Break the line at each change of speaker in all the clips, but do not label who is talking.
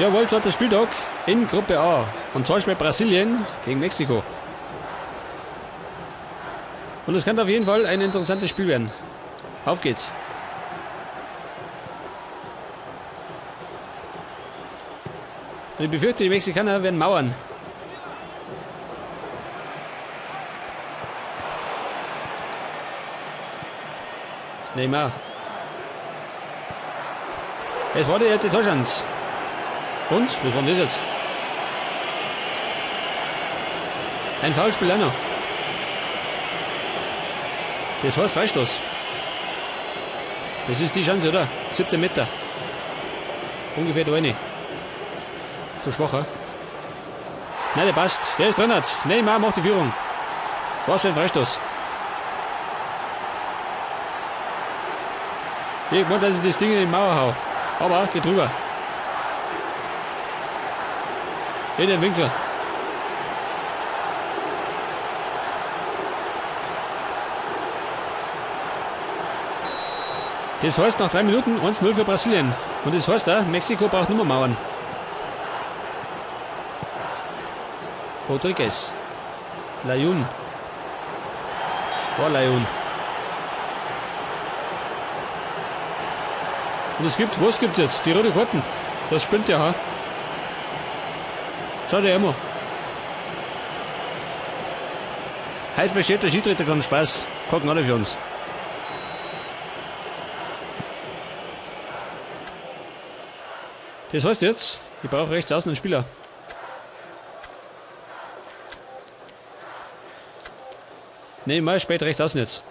Jawohl, zweiter Spieltag in Gruppe A. Und zwar spielt Brasilien gegen Mexiko. Und es kann auf jeden Fall ein interessantes Spiel werden. Auf geht's. Und ich befürchte, die Mexikaner werden mauern. Neymar. Es war die erste Torschance. Und? Was war denn das jetzt? Ein Foulspiel auch noch. Das heißt Freistoß. Das ist die Chance, oder? 17 Meter. Ungefähr da rein. Zu schwach, oder? Nein, der passt. Der ist drin. Neymar macht die Führung. Was ein Freistoß. Ich meine, dass ich das Ding in die Mauer hau. Aber geht drüber. In den Winkel. Das heißt nach 3 Minuten 1-0 für Brasilien. Und das heißt auch, Mexiko braucht nur mehr Mauern. Rodriguez. Layun. War Layun. Und es gibt, was gibt's jetzt? Die rote Karten. Das spinnt ja, ha? Schau dir immer. Heute versteht der Schiedsrichter keinen Spaß. Gucken alle für uns. Das heißt jetzt, ich brauche rechts außen einen Spieler. Ne, mal spät rechts außen jetzt.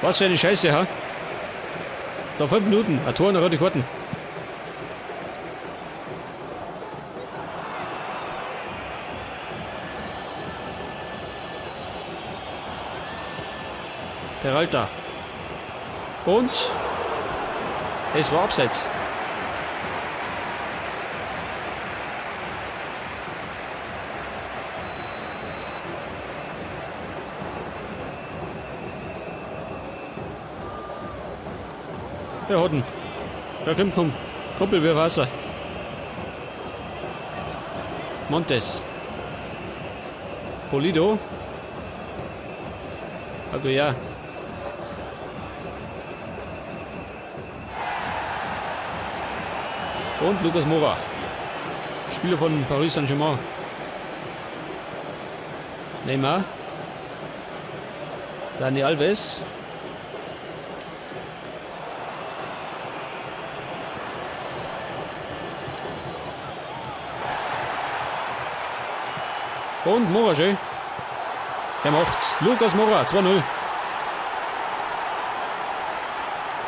Was für eine Scheiße, ha? Noch 5 Minuten, ein Tor und eine rote Karten. Peralta. Und es war abseits. Ja, hat ihn. Ja, komm, komm. Kumpel, wir Wasser. Montes. Polido. Aguiar. Und Lucas Moura. Spieler von Paris Saint-Germain. Neymar. Dani Alves. Und Moura, schön. Er macht's. Lucas Moura, 2-0.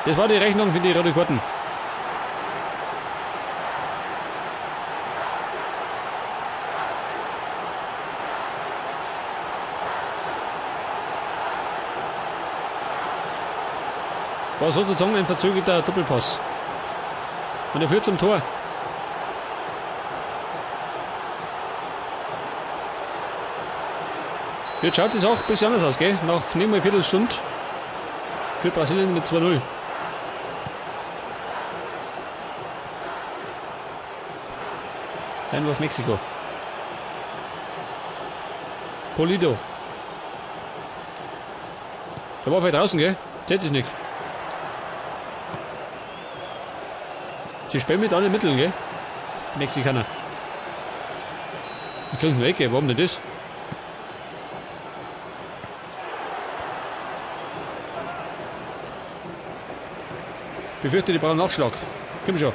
Das war die Rechnung für die rote Karten. War sozusagen ein verzögerter Doppelpass. Und er führt zum Tor. Jetzt schaut es auch ein bisschen anders aus, gell? Nach nicht mal eine Viertelstunde führt Brasilien mit 2-0. Einwurf Mexiko. Polido. Der war vielleicht draußen, gell? Das ist nicht. Sie spielen mit allen Mitteln, gell? Die Mexikaner. Ich krieg eine Ecke, warum denn das? Befürchte, die brauchen Nachschlag. Komm schon.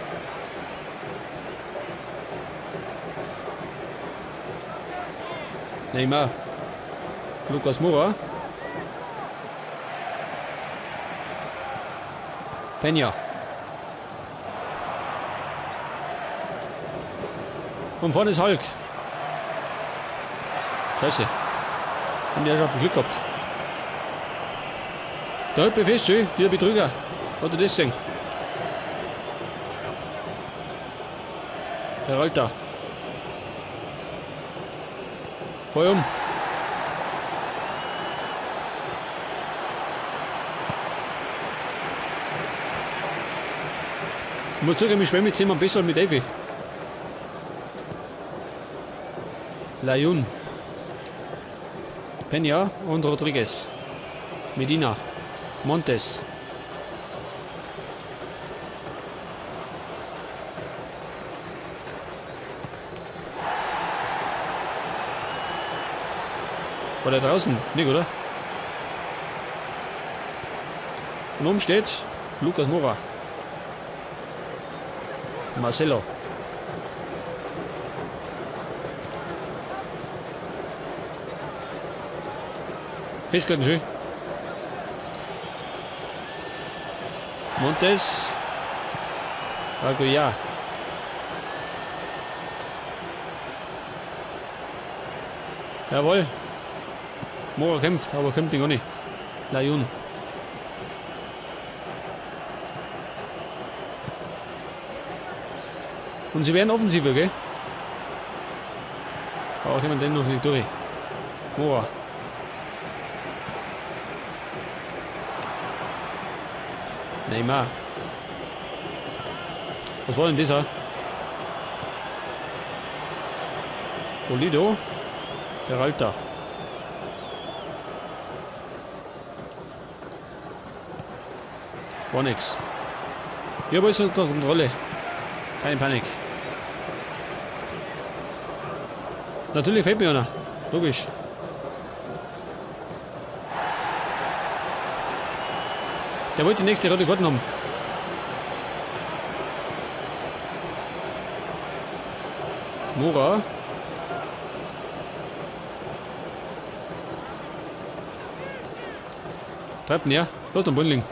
Neymar. Lucas Moura. Peña. Und vorne ist Hulk. Scheiße. Haben die Herrschaften Glück gehabt. Da hält mich fest, schön, der Betrüger. Hat er das gesehen? Peralta. Voll um. Ich muss sagen, ich spiele mit jemandem besser mit Evi. Layun. Peña und Rodriguez. Medina. Montes. War der draußen? Nicht, oder? Und oben steht Lucas Moura. Marcelo. Festgehalten, schön. Montes. Aguiar. Jawohl. Moura kämpft, aber kommt nicht nicht. Layun. Und sie werden offensiver, gell? Aber kommen denn noch nicht durch. Moura. Neymar. Was war denn dieser? Olido. Peralta. War nix. Ja, aber ist unter Kontrolle. Keine Panik. Natürlich fehlt mir einer. Logisch. Der wollte die nächste rote Karte haben. Mora. Treibt ihn her. Los, den Bundling.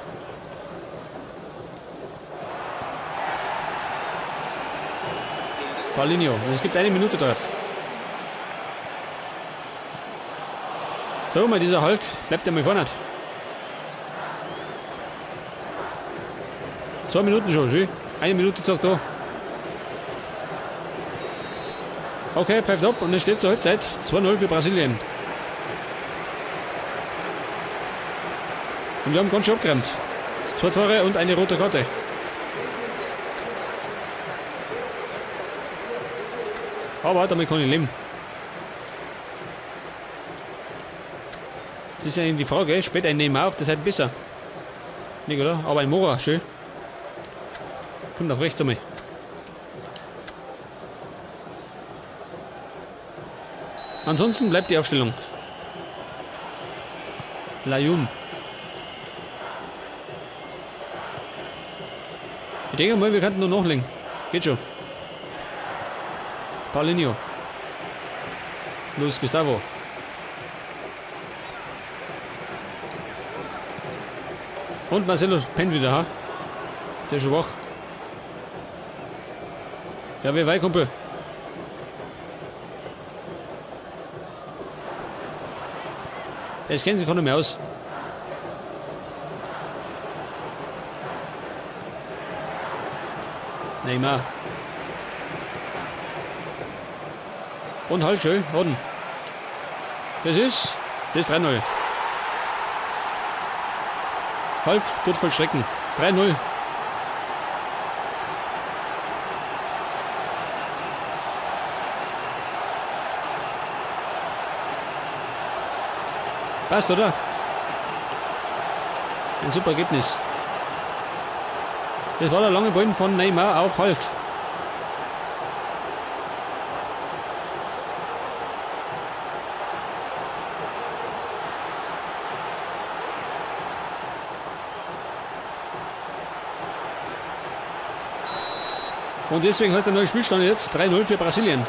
Paulinho. Und es gibt eine Minute drauf. So, mal dieser Hulk. Bleibt der mal vorne. 2 Minuten schon, schön. 1 Minute sagt da. Okay, pfeift ab und es steht zur Halbzeit 2-0 für Brasilien. Und wir haben ganz schön abgeräumt. 2 Tore und eine rote Karte. Aber damit kann ich leben. Das ist ja die Frage, spät ein Neymar auf der Seite besser. Nicht, oder? Aber ein Moura, schön. Kommt auf rechts einmal. Ansonsten bleibt die Aufstellung. Layun. Ich denke mal, wir könnten nur nachlegen. Geht schon. Paulinho. Luis Gustavo. Und Marcelo pennt wieder, ha? Der ist schon wach. Ja, wer weiß, Kumpel. Es kennen sich keiner mehr aus. Neymar. Und halt schön, Oden. Das ist 3-0. Hulk tut vollstrecken. 3-0. Passt, oder? Ein super Ergebnis. Das war der lange Ball von Neymar auf Hulk. Und deswegen heißt der neue Spielstand jetzt 3-0 für Brasilien.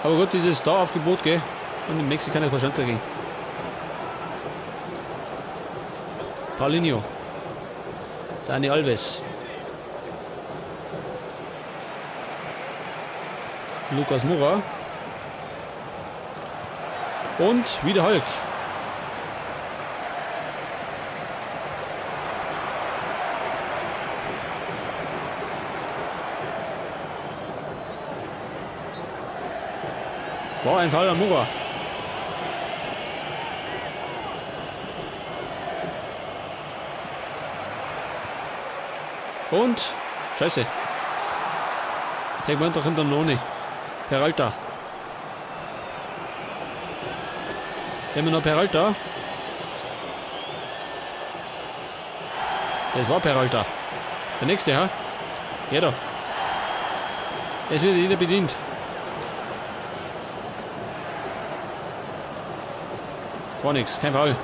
Aber gut, dieses Star-Aufgebot, gell? Und in Mexiko keine Chance dagegen. Paulinho. Dani Alves. Lucas Moura. Und wieder Hulk. War ein Fall an Moura. Und, scheiße. Der kommt dann noch nicht. Peralta. Immer noch Peralta. Das war Peralta. Der nächste, ha? Ja da. Es wird jeder bedient. War nix, kein Foul.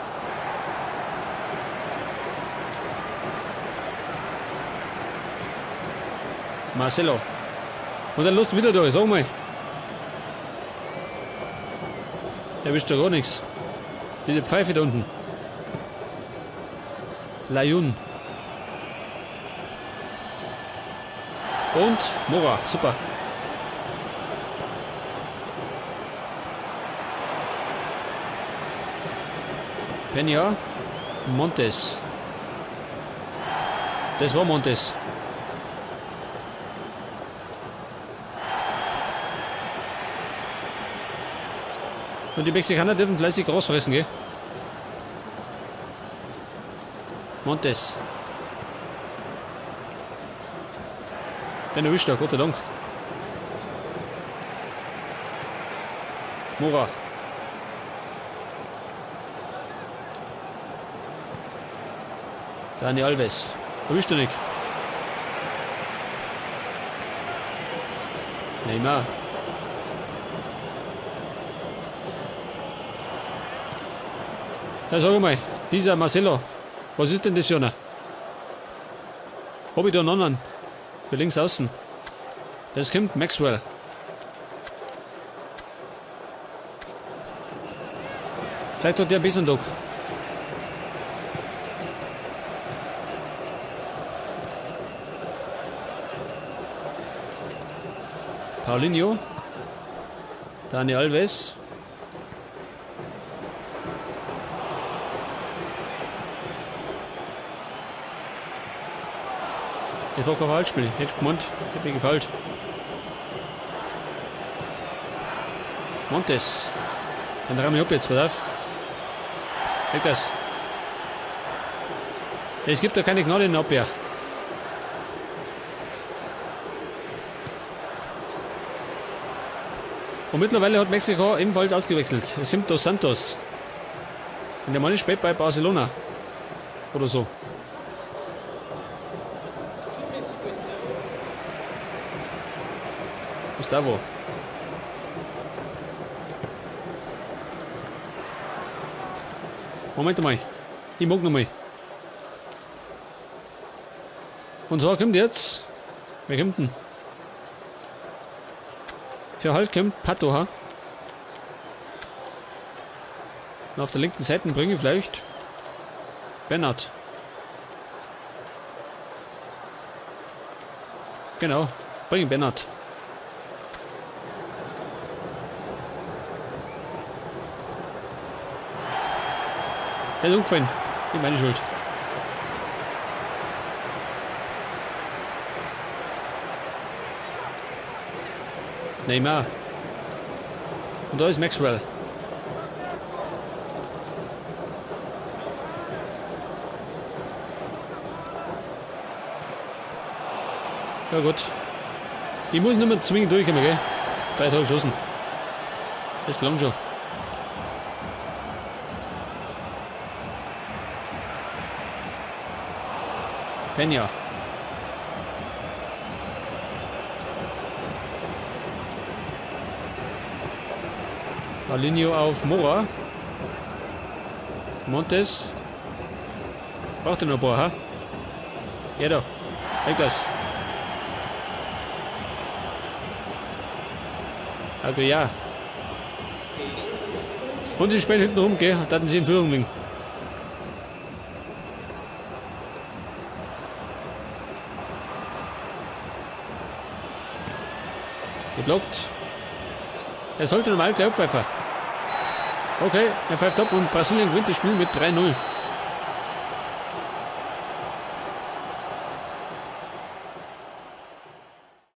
Marcelo. Und dann Lust wieder durch, sag mal. Der wischt doch gar nichts. Diese Pfeife da unten. Layun. Und Mora, super. Peña. Montes. Das war Montes. Und die Mexikaner dürfen fleißig rausfressen, gell? Montes. Den erwischt er, Gott sei Dank. Mora. Dani Alves. Erwischt er nicht. Neymar. Ja, sag mal, dieser Marcelo, was ist denn das, Jona? Hab ich da einen anderen? Für links außen. Das kommt Maxwell. Vielleicht hat der ein bisschen Tag. Paulinho. Dani Alves. Das war kein Foulspiel. Hätte ich gemeint, hätte mir gefällt. Montes. Dann rahm ich ab jetzt, pass auf. Krieg das. Es gibt da keine Gnade in der Abwehr. Und mittlerweile hat Mexiko ebenfalls ausgewechselt. Es kommt Dos Santos. Und der Mann ist spät bei Barcelona. Oder so. Gustavo. Moment mal. Ich mag noch mal. Und zwar kommt jetzt. Wer kommt denn? Für Halt kommt Pato, ha? Und auf der linken Seite bringe ich vielleicht Bernhard. Genau, bringe Bernhard. Er ist umgefallen. Nicht meine Schuld. Neymar. Und da ist Maxwell. Ja gut. Ich muss nicht mehr zwingend durchkommen, gell? 3 Tore geschossen. Das ist lang schon. Peña. Paulinho auf Mora. Montes. Braucht er noch ein paar, ha? Ja da. Leg das. Okay, ja. Und sie spielen hinten rum, gell? Da hatten sie in Führung liegen. Geblockt. Er sollte normal gleich abpfeifen. Okay, er pfeift ab und Brasilien gewinnt das Spiel mit 3-0.